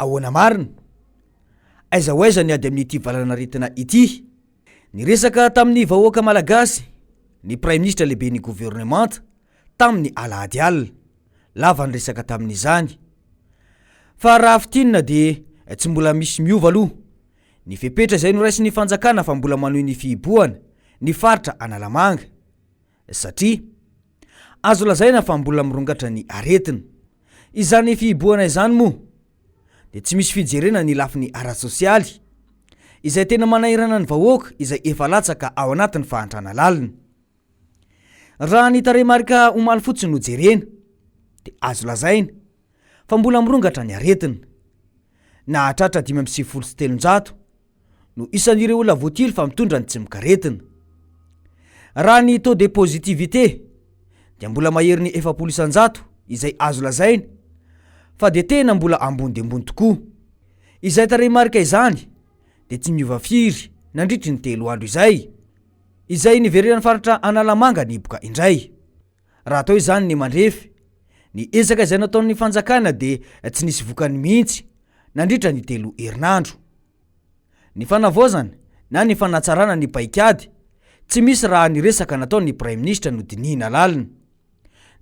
Ahoana marina? Aiza ho aiza ny ady amin'ity valanaretina ity? Niresaka tamin'ny vahoaka malagasy ny praiminisitra lehiben'ny governemanta tamin'ny alahady alina. Lava ny resaka tamin'izany. Fa raha fintinina dia tsy mbola misy miova aloha ny fepetra izay noraisin'ny fanjakana fa mbola manohy ny fihibohana ny faritra Analamanga. Satria azo lazaina fa mbola mirongatra ny aretina. Izany fihibohana izany moa dia tsy misy fijerena ny lafiny ara-tsosialy, izay tena manahirana ny vahoaka izay efa latsaka ao anatin'ny fahantrana lalina. Raha ny tarehimarika omaly fotsiny no jerena dia azo lazaina fa mbola mirongatra ny aretina. Nahatratra 395 no isan'ireo olona voatily fa mitondra ny tsimokaretina. Raha ny taux de positivité dia mbola maherin'ny 40% izay azo lazaina fa dia tena mbola ambony dia ambony tokoa. Izay tarehimarika izany dia tsy niova firy nandritry ny telo andro izay, izay niverenan'ny faritra Analamanga nihiboka indray. Raha atao izany ny mandrefy, ny ezaka izay nataon'ny fanjakana dia tsy nisy vokany mihitsy nandritra ny telo herinandro. Ny fanavaozana na ny fanatsarana ny paikady tsy misy raha ny resaka nataon'ny praiminisitra no dinihina lalina.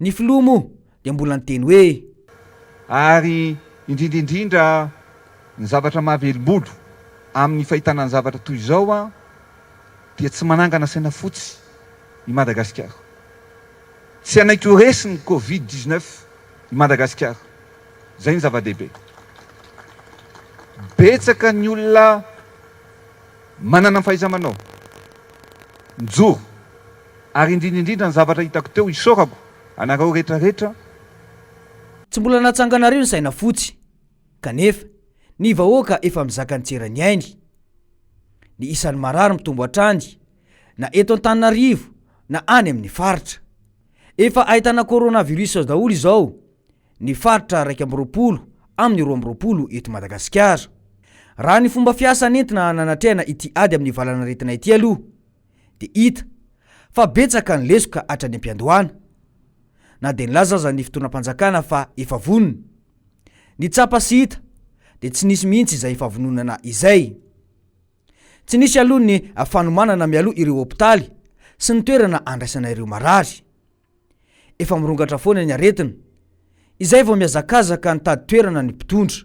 Ny filoha moa dia mbola niteny hoe. Ary indrindra indrindra ny zavatra mahavelom-bolo amin'ny fahitana ny zavatra toy izao dia tsy manangana saina fotsy i Madagasikara. Tsy hanaiky ho resy ny covid 19 i Madagasikara. Izay ny zava-dehibe. Betsaka ny olona manana ny fahaiza-manao, mijoro, ary indrindra indrindra ny zavatra hitako teo, isaorako anareo rehetra rehetra. Tsy mbola natsanganareo ny saina fotsy, kanefa ny vahoaka efa mizaka ny tseran'ny ainy. Ny isan'ny marary mitombo hatrany, na eto Antananarivo na any amin'ny faritra. Efa ahitana coronavirus daholo izao ny faritra 21 amin'ny 22 eto Madagasikara. Raha ny fomba fiasa nentina nanatrehana ity ady amin'ny valanaretina ity aloha dia hita fa betsaka ny lesoka hatrany am-piandohana. Na dia nilaza aza ny fitondram-panjakana fa efa vonona, ny tsapa sy hita dia tsy nisy mihitsy izay fahavononana izay. Tsy nisy aloha ny fanomanana mialoha ireo hopitaly sy ny toerana andraisana ireo marary. Efa mirongatra foana ny aretina, izay vao mihazakazaka nitady toerana ny mpitondra.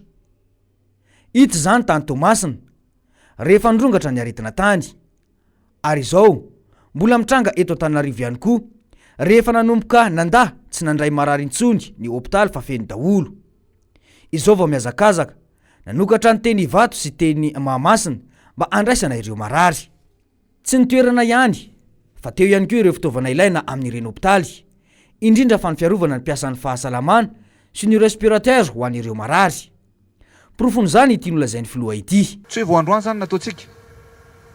Hita izany tany Toamasina, rehefa nirongatra ny aretina tany. Ary izao, mbola mitranga eto Antananarivo ihany koa, rehefa nanomboka nandà tsy nandray marary intsony ny hopitaly fa feno daholo. Izao vao mihazakazaka, nanokatra ny teny Ivato sy teny Mahamasina mba handraisana ireo marary. Tsy ny toerana ihany, fa teo ihany koa ireo fitaovana ilaina amin'ireny hopitaly, indrindra fa ny fiarovana ny mpiasan'ny fahasalamana sy ny respirateurs ho an'ireo marary. Porofon'izany ity nolazain'ny filoha ity. Tsy hoe vao androany izany nataontsika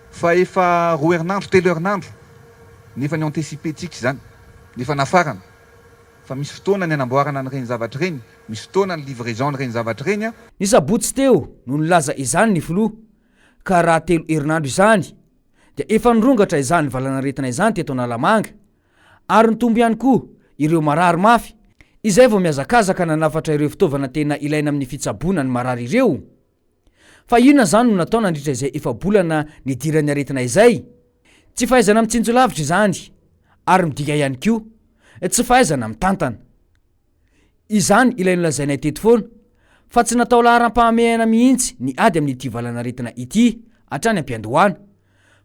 fa efa roa herinandro, telo herinandro nefa ni-anticiper-tsika izany, nefa nafarana fa misy fotoana ny hanamboarana an'ireny zavatra ireny, misy fotoana ny livraison an'ireny zavatra ireny an. Ny sabotsy teo no nilaza izany ny filoha ka raha telo herinandro izany dia efa nirongatra izany valanaretina izany teto Analamanga ary nitombo ihany koa ireo marary mafy izay vao mihazakazaka nanafatra ireo fitaovana tena ilaina amin'ny fitsaboana ny marary ireo. Fa inona izany no natao nandritra izay efa-bolana nidiran'ny aretina izay? Tsy fahaizana mitsinjo lavitra izany ary midika ihany koa tsy fahaizana mitantana. Izany ilay nolazainay teto foana fa tsy natao laharam-pahamehana mihitsy ny ady amin'ity valanaretina ity hatrany am-piandohana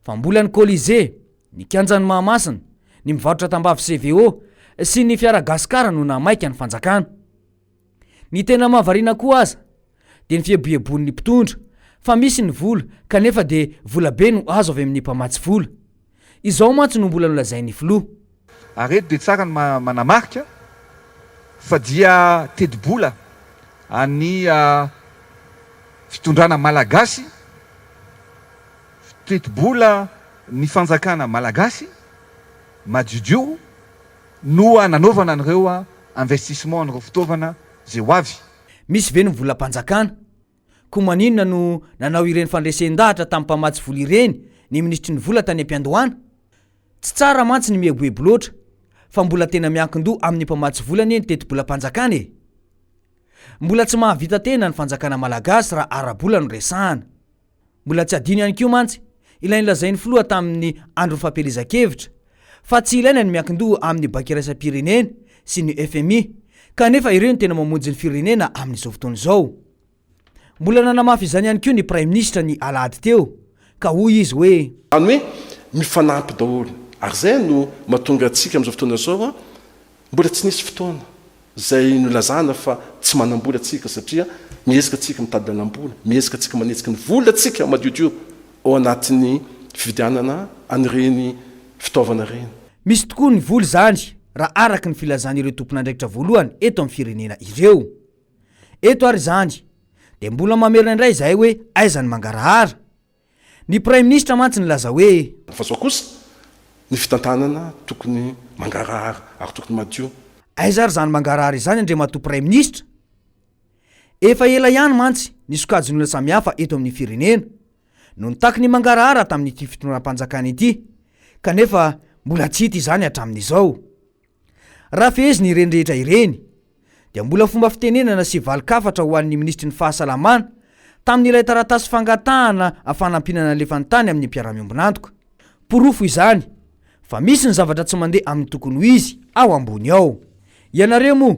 fa mbola ny Colisée, ny kianjan'i Mahamasina, ny mivarotra tambavy CVO sy ny fiara Gascar no nahamaika ny fanjakana. Ny tena mahavariana koa aza dia ny fieboeboan'ny mpitondra fa misy ny vola kanefa dia vola be no azo avy amin'ny mpamatsy vola. Izao mantsy no mbola nolazain'ny filoha. Ary eto dia tsara ny manamarika fa dia tetibola an'ny fitondrana malagasy, tetibola ny fanjakana malagasy madiodio no nanaovana an'ireo investissement an'ireo fitaovana izay ho avy. Misy ve ny volam-panjakana? Koa maninona no nanao ireny fandresen-dahatra tamin'ny mpamatsy vola ireny ny minisitry ny vola tany am-piandohana? Tsy tsara mantsy ny mieboebo loatra fa mbola tena miankin-doha amin'ny mpamatsy vola anie ny tetibolam-panjakana e! Mbola tsy mahavita tena ny fanjakana malagasy raha ara-bola no resahana. Mbola tsy adino ihany koa mantsy ilay nolazain'ny filoha tamin'ny andron'ny fampielezan-kevitra fa tsy ilaina ny miankin-doha amin'ny Banky iraisam-pirenena sy ny fmi kanefa ireo no tena mamonjy ny firenena amin'izao fotoana izao. Mbola nanamafy izany ihany koa ny Praiminisitra ny alahady teo ka hoy izy hoe. Izany hoe mifanampy daholo ary izay no mahatonga antsika amin'izao fotoana izao Mbola tsy nisy fotoana izay nolazana fa tsy manam-bola tsika satria miezaka tsika mitady lalam-bola, miezaka tsika manetsika ny vola tsika madiodio ao anatin'ny fividianana an'ireny fitaovana ireny. Misy tokoa ny vola izany raha araka ny filazan'ireo tompon'andraikitra voalohany eto amin'ny firenena ireo. Eto ary izany dia mbola mamerina indray izahay hoe aiza ny mangarahara? Ny Praiminisitra mantsy nilaza hoe. Fa zao kosa, ny fitantanana tokony mangarahara ary tokony madio. Aiza ary izany mangarahara izany Andriamatoa Praiminisitra? Efa ela ihany mantsy ny sokajin'olona samihafa eto amin'ny firenena no nitaky ny mangarahara tamin'ity fitondram-panjakana ity kanefa mbola tsy hita izany hatramin'izao. Raha fehezina ireny rehetra ireny dia mbola fomba fitenenana sy valin-kafatra ho an'ny minisitry ny fahasalamana tamin'ilay taratasy fangatahana fanampiana nalefany tany amin'ny mpiara-miombon'antoka. Porofo izany fa misy ny zavatra tsy mandeha amin'ny tokony ho izy ao ambony ao. Ianareo moa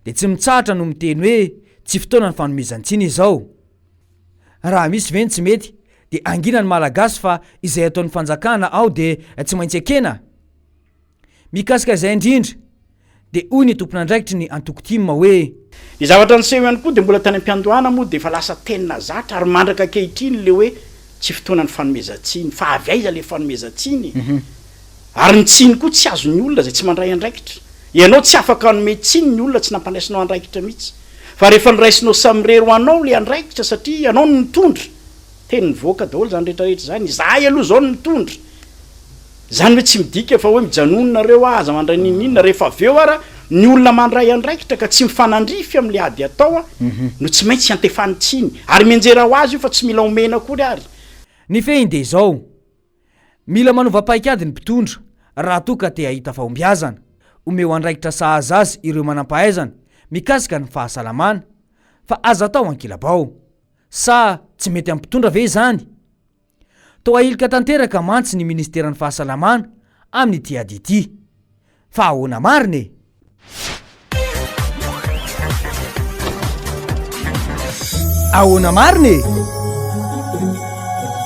dia tsy mitsahatra no miteny hoe tsy fotoana ny fanomezan-tsiny izao. Raha misy ve ny tsy mety dia hangina ny Malagasy fa izay ataon'ny fanjakana ao dia tsy maintsy ekena? Mikasika izay indrindra dia hoy ny tompon'andraikitry ny antoko tim hoe. Ny zavatra niseho ihany koa dia mbola tany am-piandohana moa dia efa lasa teny nahazatra ary mandraka ankehitriny ilay hoe tsy fotoanan'ny fanomezan-tsiny. Fa avy aiza ilay fanomezan-tsiny e? Ary ny tsiny koa tsy azon'ny olona izay tsy mandray andraikitra. Ianao tsy afaka hanome tsiny ny olona tsy nampandraisinao andraikitra mihitsy. Fa rehefa noraisinao samirery ho anao ilay andraikitra satria ianao no nitondra, teny nivoaka daholo izany rehetra rehetra izany, izahay aloha izao no mitondra, Izany hoe tsy midika fa hoe mijanona nareo ah aza mandray n'inon'inona, rehefa avy eo ara ny olona mandray andraikitra ka tsy mifanandrify amin'ilay ady atao ah no tsy maintsy iantefan'ny tsiny, ary mianjera ho azy io fa tsy mila omena akory ary. Ny fehiny dia izao, mila manova paikady ny mpitondra raha toa ka te hahita fahombiazana. Omeo andraikitra sahaza azy ireo manampahaizana mikasika ny fahasalamana fa aza atao ankilabao. Sa tsy mety amin'ny mpitondra ve izany? Toa ahilika tanteraka mantsy ny ministeran'ny fahasalamana amin'ity ady ity. Fa ahoana marina e? Ahoana marina e?